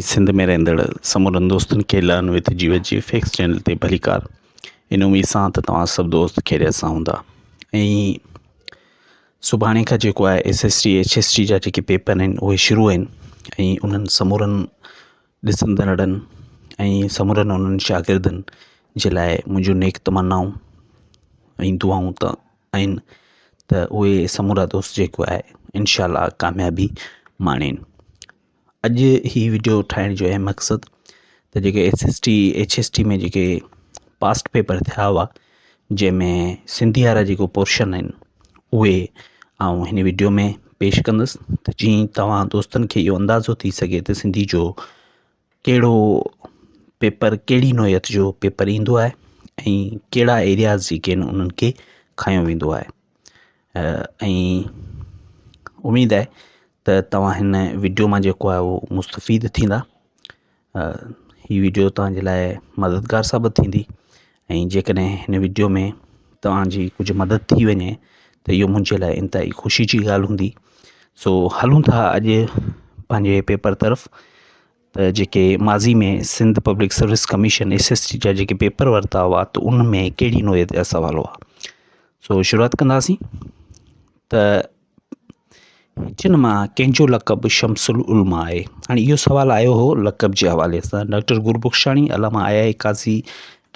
سنڌ ۾ رهندڙ سمورن دوستن کي لرن وٿ جيو جي فيڪس چينل تي ڀليڪار ان اميد سان ته توهان سڀ دوست خيريت سان هوندا ۽ سڀاڻي کان جيڪو آهي S S T H S T جا جيڪي پيپر آهن اهي شروع آهن ۽ انهن سمورن ڏسندڙن ۽ سمورن انهن شاگردن جي لاء منهنجون نيڪ تمنائون ۽ دعائون ته آهن ته اهي سمورا دوست جيڪو آهي انشاء الله ڪاميابي ماڻين. اڄ هي وڊيو ٺاهڻ جو اهم مقصد ته جيڪي S S T H S T ۾ جيڪي پاسٽ پيپر ٿيا هئا جنهن ۾ سنڌي وارا جيڪو پورشن آهن اهي آئون هن وڊيو ۾ پيش ڪندس ته جيئن توهان دوستن کي اهو اندازو ٿي سگهي ته سنڌي جو ڪهڙو پيپر ڪهڙي نوعيت جو پيپر ايندو آهي ۽ ڪهڙا ايرياز جيڪي آهن انهن کي کنيو ويندو آهي ۽ اميد آهي ته توهان هن وڊيو مان جيڪو آهي اهو مستفيد ٿيندا هي وڊيو توهان جي لاء مددگار ثابت ٿيندي ۽ جيڪڏهن هن وڊيو ۾ توهان جي ڪجهه مدد ٿي وڃي ته اهو منهنجي لاء انتهائي خوشي جي ڳالهه هوندي سو هلون ٿا اڄ پنهنجي پيپر طرف ته جيڪي ماضي ۾ Sindh public service commission S S T جا جيڪي پيپر ورتا هئا ته ان ۾ ڪهڙي نوعيت جا سوال هئا سو شروعات ڪنداسين ته هجن مان ڪنهن جو لقب شمس العلماء آهي هاڻي اهو سوال آيو هو لقب جي حوالي سان ڊاڪٽر گربخشاڻي علامه آء آء قاضي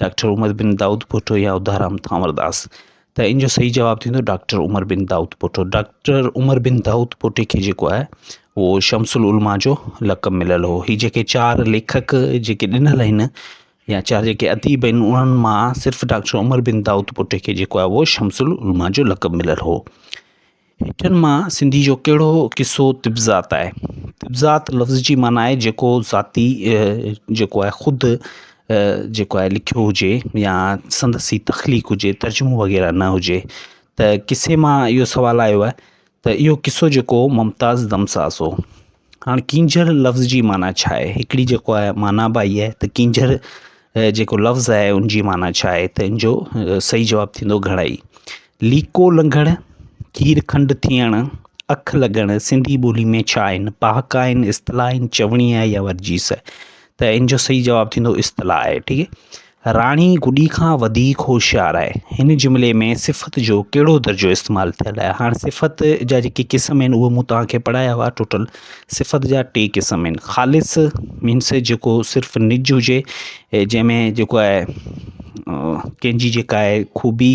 ڊاڪٽر عمر بن دائود پوٽو يا اڌارام ٿانورداس ته ان جو صحيح جواب ٿيندو ڊاڪٽر عمر بن دائود پوٽو ڊاڪٽر عمر بن دائود پوٽي کي جيڪو آهي اهو شمس العلماء جو لقب مليل هو هي جيڪي چار ليکڪ جيڪي ڏنل آهن يا چار جيڪي اديب آهن انهن مان صرف ڊاڪٽر عمر بن دائود پوٽي کي جيڪو آهي اهو شمس العلماء جو لقب مليل هو هيٺين مان سنڌي جو ڪهڙو قصو طبذات آهي؟ طبذات لفظ جي معنيٰ آهي جيڪو ذاتي جيڪو آهي خود جيڪو آهي لکيو هجي يا سندس ئي تخليق هجي ترجمو وغيره نه هجي ته قصي مان اهو سوال آيو آهي ته اهو قصو جيڪو ممتاز دمساز هو. هاڻ ڪينجهر لفظ جي معنيٰ ڇا آهي؟ هڪڙي جيڪو آهي معنيٰ به آئي آهي ته ڪينجهر جيڪو لفظ آهي ان جي معنيٰ ڇا آهي ته ان جو صحيح جواب ٿيندو گهڙائي. ليڪو لنگهڻ، کير کنڊ ٿيڻ، اک لڳڻ سنڌي ٻولي ۾ ڇا آهن؟ پهاڪا آهن، اصطلاح آهن، چوڻي آهي يا ورجيس آهي؟ ته ان جو صحيح جواب ٿيندو اصطلاح آهي ٺيڪ آهي. راڻي گڏي کان وڌيڪ هوشيار آهي. هن جملي ۾ صفت جو ڪهڙو درجو استعمال ٿيل آهي؟ هاڻ صفت جا جيڪي قسم آهن اهي مون توهان کي پڙهايا هئا ٽوٽل صفت جا ٽي قسم آهن خالص مينس جيڪو صرف نج هجي جنهن ۾ جيڪو آهي ڪنهن جي جيڪا آهي خوبي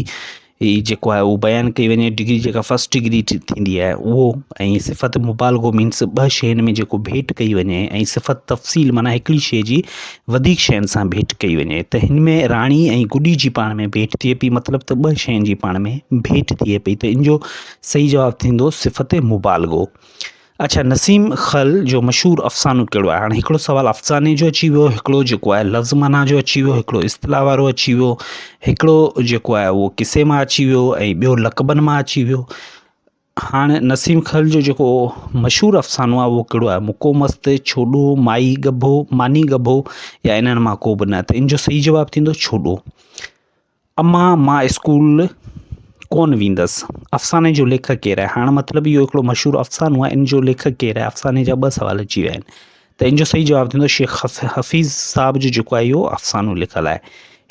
هي جيڪو آهي اهو بيان ڪئي وڃي ڊگري جيڪا فرسٽ ڊگري ٿيندي آهي اهو ۽ صفت مبالغو مينس ٻه شين ۾ جيڪو ڀيٽ ڪئي وڃي ۽ صفت تفصيل معنيٰ هڪڙي شي جي وڌيڪ شين سان ڀيٽ ڪئي وڃي ته هن ۾ راڻي ۽ گڏي جي پاڻ ۾ ڀيٽ ٿئي پئي مطلب ته ٻه شين جي پاڻ ۾ ڀيٽ ٿئي پئي ته ان جو صحيح جواب ٿيندو صفت مبالغو. اڇا نسيم خل جو مشهور افسانو ڪهڙو آهي؟ هاڻي هڪڙو سوال افساني جو اچي ويو، هڪڙو جيڪو آهي لفظ معنيٰ جو اچي ويو، هڪڙو اصطلاح وارو اچي ويو، هڪڙو جيڪو آهي اهو قصي مان اچي ويو ۽ ٻيو لقبن مان اچي ويو. هاڻي نسيم خل جو جيڪو مشهور افسانو آهي اهو ڪهڙو آهي؟ مڪو مست، ڇوڏو، مائي ڳڀو، ماني ڳڀو يا انهن مان ڪو به نه؟ ته ان جو صحيح جواب ٿيندو ڇوڏو. امان مان اسڪول ڪونه ويندس. افساني جو ليکڪ ڪير آهي؟ هاڻ مطلب اهو هڪڙو مشهور افسانو آهي ان جو ليکڪ ڪير آهي؟ افساني جا ٻه سوال اچي ويا آهن ته ان جو صحيح جواب ٿيندو شيخ حفيظ صاحب جو جيڪو آهي اهو افسانو لکيل آهي.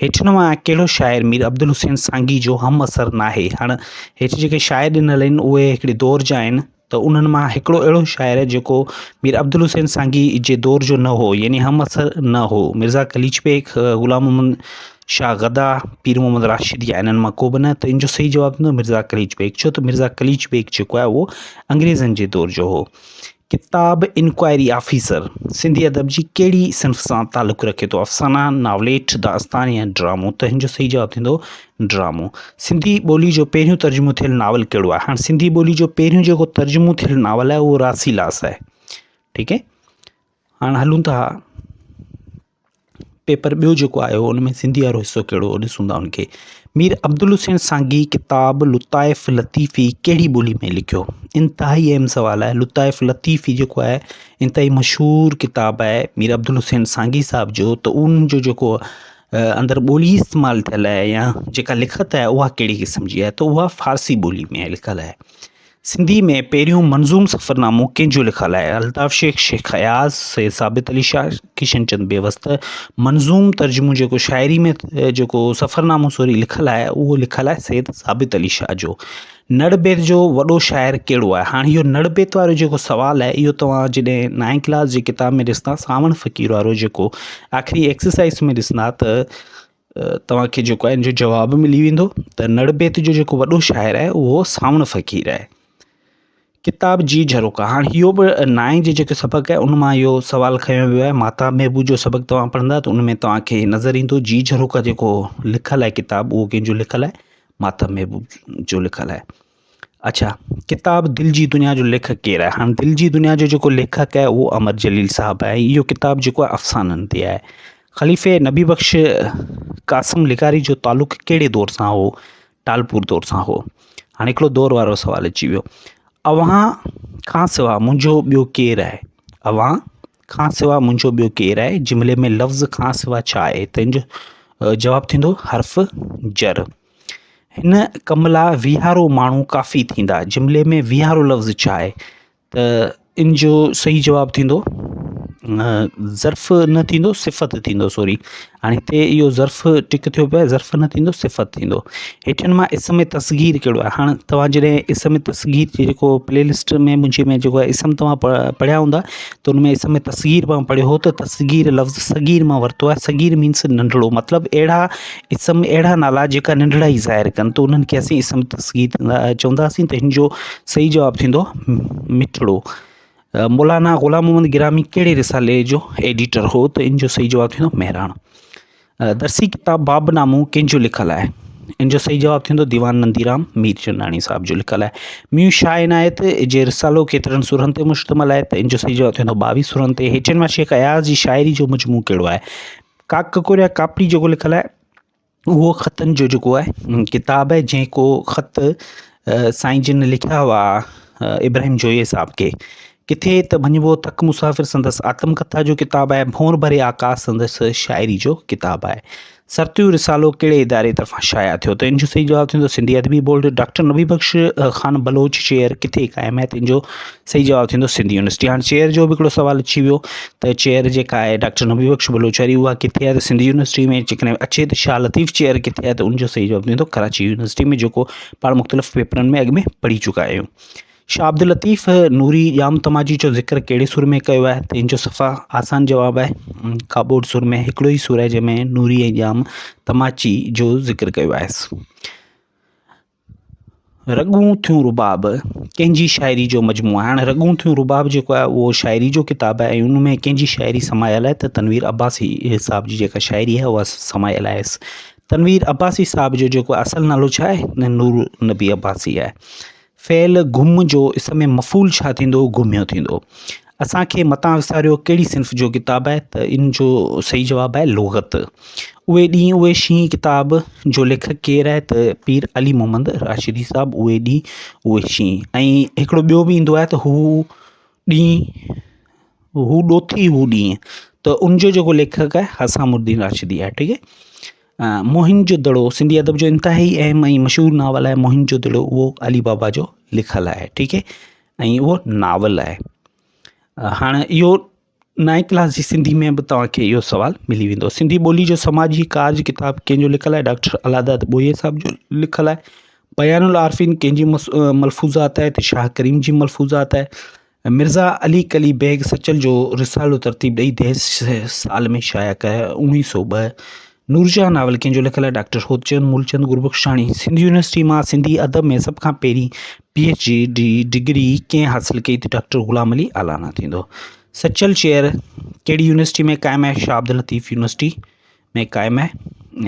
هيٺ مان ڪهڙو شاعر مير عبدالحسين سانگي جو همعصر ناهي؟ هاڻ هيٺ جيڪي شاعر ڏنل آهن اهي هڪڙي دور جا آهن ته انهن مان هڪڙو اهڙو شاعر جيڪو مير عبدالحسين سانگي جي دور جو نه هو يعني همعصر نه هو مرزا قليچ بيگ، غلام محمد شاهه غدا، پير محمد راشد يا انهن مان ڪو به نه ته ان جو صحيح جواب ٿيندو مرزا قليچ بيگ ڇو ته مرزا قليچ بيگ جيڪو آهي اهو انگريزن جي دور جو هو. ڪتاب انڪوائري آفيسر سنڌي ادب جي ڪهڙي صنف سان تعلق رکي ٿو؟ افسانا، ناوليٽ، داستان يا ڊرامو؟ ته هن جو صحيح جواب ٿيندو ڊرامو. سنڌي ٻولي جو پهريون ترجمو ٿيل ناول ڪهڙو آهي؟ هاڻ سنڌي ٻولي جو پهريون جيڪو ترجمو ٿيل ناول آهي اهو راسيلاس آهي. ٺيڪ آهي هاڻ هلون ٿا پيپر ٻيو جيڪو آيو ان ۾ سنڌي وارو حصو ڪهڙو هو ڏسون ٿا ان کي مير عبدالحسين سانگي ڪتاب لطائف لطيفي ڪهڙي ٻولي ۾ لکيو انتهائي اهم سوال آهي لطائف لطيفي جيڪو آهي انتهائي مشهور ڪتاب آهي مير عبدالحسين سانگي صاحب جو ته ان جو جيڪو اندر ٻولي استعمال ٿيل آهي يا جيڪا لکت آهي اها ڪهڙي قسم جي آهي ته اها فارسي ٻولي ۾ لکيل آهي. سنڌي ۾ پهريون منظوم سفرنامو ڪنهن جو لکيل آهي؟ الطاف شيخ، شيخ اياز، سيد ثابت علي شاهه، ڪشن چند بيوس. ته منظوم ترجمو جيڪو شاعري ۾ جيڪو سفرنامو سوري لکيل آهي اهو لکيل آهي سيد ثابت علي شاهه جو. نڙ بيت جو وڏو شاعر ڪهڙو آهي؟ هاڻي اهو نڙ بيت وارو جيڪو سوال آهي اهو توهان جڏهن نائين ڪلاس جي ڪتاب ۾ ڏسندا سانوڻ فقير وارو جيڪو آخري ايڪسرسائز ۾ ڏسندا ته توهان کي جيڪو آهي ان جو جواب ملي ويندو ته نڙ بيت جو جيڪو وڏو شاعر آهي اهو سانوڻ فقير آهي. ڪتاب جي جهروڪا هاڻ اهو به نائين جي جيڪو سبق آهي ان مان اهو سوال کنيو ويو آهي ماهتاب محبوب جو سبق توهان پڙهندا ته ان ۾ توهان کي نظر ايندو جي جهروڪا جيڪو لکيل آهي ڪتاب اهو ڪنهن جو لکيل آهي ماهتاب محبوب جو لکيل آهي. اڇا ڪتاب دل جي دنيا جو ليکڪ ڪير آهي؟ هاڻي دل جي دنيا جو جيڪو ليکڪ آهي اهو امر جليل صاحب آهي اهو ڪتاب جيڪو آهي افسانن تي آهي خليفي نبي بخش قاسم لغاري جو تعلق ڪهڙي دور سان هو؟ ٽالپور دور سان هو هاڻي هڪڙو دور وارو سوال اچي ويو اوهان کان سوا منهنجو ٻيو ڪير آهي اوهان کان سوا منهنجو ٻيو ڪير آهي جملي ۾ لفظ کان سوا ڇا آهي تنهن جو جواب ٿيندو حرف جر هن ڪم لاء ويهارو ماڻهو ڪافي ٿيندا. جملي ۾ ويهارو لفظ ڇا آهي؟ ته ان جو صحيح جواب ٿيندو ظرف نه ٿيندو صفت ٿيندو سوري هاڻي هتي اهو ظرف ٽڪ ٿيو پيو آهي ظرف نه ٿيندو صفت ٿيندو. هيٺين مان اسم تصغير ڪهڙو آهي؟ هاڻي توهان جڏهن اسم تصغير جي جيڪو پلي لسٽ ۾ منهنجي ۾ جيڪو آهي اسم توهان پڙهيا هوندا ته ان ۾ اسم تصغير مان پڙهيو هو ته تصغير لفظ صغير مان ورتو آهي صغير مينس ننڍڙو مطلب اهڙا اسم اهڙا نالا جيڪا ننڍڙائي ظاهر ڪن ته انهن کي اسين اسم تصغير چونداسين ته هن جو صحيح جواب ٿيندو مٺڙو. مولانا غلام محمد گرامي ڪهڙي رسالي جو ايڊيٽر هو ته ان جو صحيح جواب ٿيندو مهراڻ. درسي ڪتاب باب نامو ڪنهن جو لکيل آهي؟ ان جو صحيح جواب ٿيندو ديوان ننديرام مير چنداڻي صاحب جو لکيل آهي. ميون شاهه عنايت جي رسالو ڪيترن سورن تي مشتمل آهي ته ان جو صحيح جواب ٿيندو 22 سورن تي. هيٺين مان شيخ اياز جي شاعري جو مجموعو ڪهڙو آهي؟ ڪاڪ ڪڪوريا ڪاپڙي جيڪو لکيل آهي اهو خطن جو جيڪو آهي ڪتاب آهي جنهن ڪو خط سائين جن لکيا هئا ابراهيم جويي صاحب کي ڪٿي ته ڀڃبو ٿڪ مسافر سندس آتم ڪٿا جو ڪتاب آهي ڀونر ڀري آڪاس سندس شاعري جو ڪتاب آهي سرتيون رسالو ڪهڙي اداري طرفان شايع ٿيو ته ان جو صحيح جواب ٿيندو سنڌي ادبي board doctor Nabi Bakhsh Khan Baloch chair ڪٿي قائم آهي ته ان جو صحيح جواب ٿيندو سنڌ يونيورسٽي. هاڻي چيئر جو به هڪڙو سوال اچي ويو ته چيئر جيڪا آهي ڊاڪٽر نبي بخش بلوچ واري اها ڪٿي آهي ته سنڌ يونيورسٽي ۾ جيڪڏهن اچي ته شاهه لطيف چيئر ڪٿي آهي ته ان جو صحيح جواب ٿيندو ڪراچي يونيورسٽي ۾ جيڪو پاڻ مختلف پيپرن ۾ اڳ ۾ پڙهي چڪا آهيون. شاهه عبداللطيف نوري ڄام تماچي جو ذڪر ڪهڙي سر ۾ ڪيو آهي ته ان جو صفا آسان جواب آهي ڪاٻوڙ سر ۾ هڪڙو ئي سر آهي جنهن ۾ نوري ۽ ڄام تماچي جو ذڪر ڪيو آهي. رڳون ٿيون رباب ڪنهن جي شاعري جو مجموعو آهي هاڻي رڳون ٿيون رباب جيڪو آهي اهو شاعري جو ڪتاب آهي ۽ ان ۾ ڪنهن جي شاعري سمايل آهي ته تنوير عباسي صاحب جي جيڪا شاعري آهي اها سمايل آهي تنوير عباسي صاحب جو جيڪو اصل نالو ڇا آهي نور نبي عباسي آهي فعل گم جو اسم مفعول ڇا ٿيندو گهميو ٿيندو. اسان کي متان وساريو ڪهڙي صنف جو ڪتاب آهي ته ان جو صحيح جواب آهي لغت. اهي ڏينهن اهي شينهن ڪتاب جو ليکڪ ڪير آهي ته پير علي محمد راشدي صاحب اهي ڏينهن اهي شينهن ۽ هڪڙو ٻيو به ايندو آهي ته هو ڏينهن هو ڏوٿي هو ڏينهن ته ان جو جيڪو ليکڪ آهي حسام الدين راشدي آهي ٺيڪ آهي. موهن جو دڙو سنڌي ادب جو انتهائي اهم ۽ مشهور ناول آهي موهن جو دڙو اهو علي بابا جو لکيل آهي ٺيڪ آهي ۽ اهو ناول آهي هاڻي اهو نائين ڪلاس جي سنڌي ۾ به توهان کي اهو سوال ملي ويندو سنڌي ٻولي جو سماجي ڪارج ڪتاب ڪنهن جو لکيل آهي ڊاڪٽر الله داد ٻوهيي صاحب جو لکيل آهي بيان العارفين ڪنهن جي ملفوظات آهي ته شاهه ڪريم جي ملفوظات آهي مرزا علي قلي بيگ سچل جو رسالو ترتيب ڏئي ديس سال ۾ شايع ڪيو 1902 نورجهان ناول ڪنهن جو لکيل آهي ڊاڪٽر هوتچند مولچند گربخشاڻي سنڌ يونيورسٽي مان سنڌي ادب ۾ سڀ کان پهرين پي ايڇ ڊي ڊگري ڪنهن حاصل ڪئي ته ڊاڪٽر غلام علي الانا ٿيندو سچل چيئر ڪهڙي يونيورسٽي ۾ قائم آهي شاهه عبداللطيف يونيورسٽي ۾ قائم آهي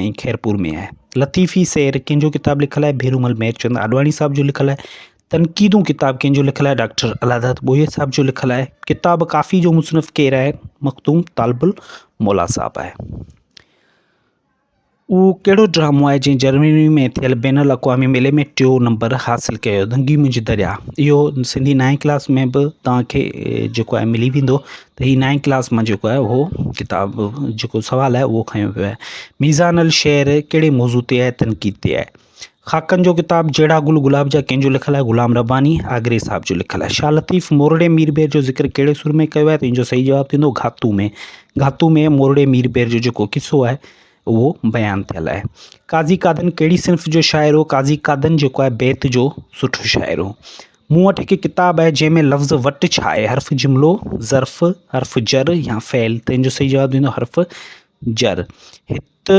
۽ خيرپور ۾ آهي. لطيفي سير ڪنهن جو ڪتاب لکيل آهي؟ ڀيرومل مهرچند آڏواڻي صاحب جو لکيل آهي. تنقيدون ڪتاب ڪنهن جو لکيل آهي؟ ڊاڪٽر الهداد ٻوهيي صاحب جو لکيل آهي. ڪتاب ڪافي جو مصنف ڪير آهي؟ مخدوم طالب الموليٰ صاحب آهي. اهو ڪهڙو ڊرامو آهي جنهن جرمني ۾ ٿيل بين الاقوامي ميلي ۾ ٽيون نمبر حاصل ڪيو؟ دنگي منهنجي دريا. اهو سنڌي نائين ڪلاس ۾ به توهان کي جيڪو آهي ملي ويندو. ته هي نائين ڪلاس مان جيڪو آهي اهو ڪتاب جيڪو سوال آهي اهو کنيو ويو آهي. ميزان الشعر ڪهڙي موضوع تي آهي؟ تنقيد تي آهي. خاڪن جو ڪتاب جهڙا گل گلاب جا ڪنهن جو لکيل آهي؟ غلام رباني آگري صاحب جو لکيل آهي. شاهه لطيف مورڙي مير بير جو ذڪر ڪهڙي سر ۾ ڪيو آهي؟ ته ان جو صحيح جواب ٿيندو گهاتو ۾. گهاتو ۾ مورڙي مير بير جو جيڪو قصو آهي اهو بيان ٿيل آهي. قاضي قادن ڪهڙي صنف جو شاعر هو؟ قاضي قادن جيڪو آهي بيت جو سٺو شاعر هو. مون وٽ هڪ ڪتاب آهي جنهن ۾ لفظ وٽ ڇا آهي؟ حرف جملو، ظرف، حرف جر يا فعل؟ ته ان جو صحيح جواب ٿيندو حرف جر. هت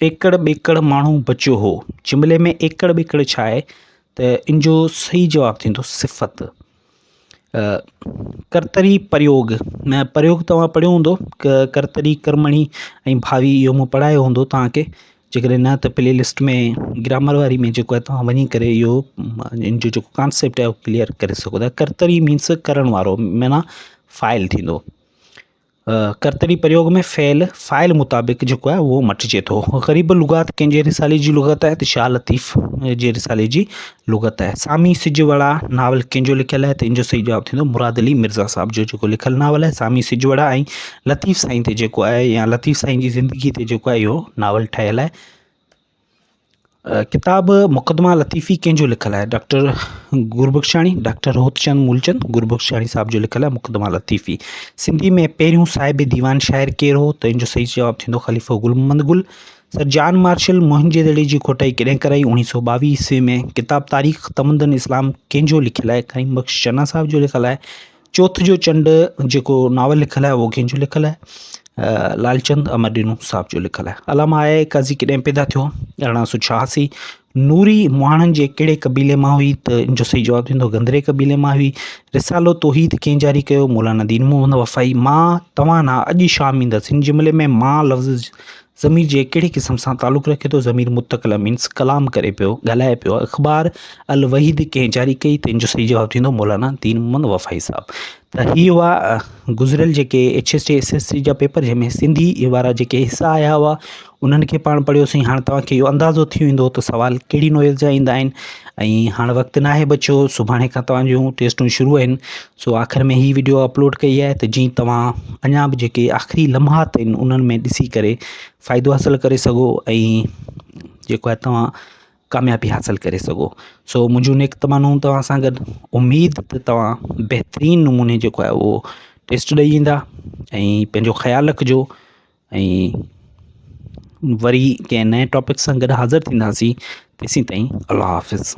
ايڪڙ ٻيڪڙ ماڻهو بچيو هو. جملي ۾ ايڪڙ ٻيڪڙ ڇا آهي؟ ته ان جو صحيح جواب ٿيندو صفت. ڪرتري پريوگ نه پريوگ توهان پڙهيو هوندو ڪرتري ڪرمڻي ۽ ڀاوي اهو مون پڙهايو هوندو توهان کي جيڪڏهن نه ته پلي لسٽ ۾ گرامر واري ۾ جيڪو آهي توهان وڃي ڪري اهو ان جو جيڪو ڪانسيپٽ آهي اهو ڪليئر ڪري سگهو ٿا ڪرتري مينس ڪرڻ وارو معنيٰ فاعل ٿيندو. ڪرتري پريوگ ۾ فعل فاعل مطابق جيڪو آهي اهو مٽجي ٿو. غريب لغات ڪنهن جي رسالي جي لغت آهي ته شاهه لطيف جي رسالي جي لغت آهي. سامي سج وڙا ناول ڪنهن جو لکيل آهي ته ان جو صحيح جواب ٿيندو مراد علي مرزا صاحب جو جيڪو لکيل ناول آهي سامي سج وڙا ۽ لطيف سائين تي جيڪو آهي يا لطيف سائين جي زندگي تي جيڪو آهي اهو ناول ٺهيل آهي. ڪتاب مقدمه لطيفي ڪنهن جو لکيل آهي؟ ڊاڪٽر گربخشاڻي، ڊاڪٽر هوتچند مولچند گربخشاڻي صاحب جو لکيل آهي مقدمه لطيفي. سنڌي ۾ پهريون صاحب ديوان شاعر ڪير هو؟ ته ان جو صحيح جواب ٿيندو خليفو گل محمد گل. سر جان مارشل موهن جي دڙي جي کوٽائي ڪڏهن ڪرائي؟ اوڻيهه سو ٻاويهه عيسوي ۾. ڪتاب تاريخ تمدن اسلام ڪنهن جو لکيل آهي؟ ڪريم بخش چنا صاحب جو لکيل آهي. چوٿ جو چنڊ جيڪو ناول لکيل آهي اهو ڪنهن جو لکيل آهي لالچند امر ڏنو صاحب جو لکيل آهي علامه آء آء قاضي ڪڏهن پيدا ٿيو 1886 نوري مهاڻن جي ڪهڙي قبيلي مان هئي ته ان جو صحيح جواب ٿيندو گندري قبيلي مان هئي رسالو توحيد ڪنهن جاري ڪيو مولانا دين محمد وفائي مان توهان نا اڄ شام ايندس هن جملي ۾ مان لفظ ضمير جي ڪهڙي قسم سان تعلق رکي ٿو؟ ضمير متڪلم مينس ڪلام ڪري پيو، ڳالهائي پيو. اخبار الوحيد ڪنهن جاري ڪئي ته ان جو صحيح جواب ٿيندو مولانا دين محمد وفائي صاحب. ته هي هئا گذريل جيڪي H S T S S C جا پيپر جنهن ۾ سنڌي وارا جيڪي حصا آيا هئا انهن کي پاڻ پڙهيوسين هاڻ توهان کي اهو اندازو ٿي ويندو ته سوال ڪهڙي نوعيت جا ايندا آهن ۽ هاڻ وقت ناهي بچيو سڀاڻي کان توهان جون ٽيسٽون شروع آهن سو آخر ۾ هي وڊيو اپلوڊ ڪئي آهي ته جي توهان اڃا به جيڪي آخري لمحات آهن انهن ۾ ڏسي ڪري فائدو حاصل ڪري سگهو ۽ جيڪو آهي توهان ڪاميابي حاصل ڪري سگهو سو منهنجون نيڪ تمنائون توهان سان گڏ اميد ته توهان بهترين نموني جيڪو آهي اهو ٽيسٽ ڏئي ايندا ۽ پنهنجو خيال رکجو ۽ وري ڪنهن نئين ٽاپڪ سان گڏ حاضر ٿينداسين تيسين تائين الله حافظ.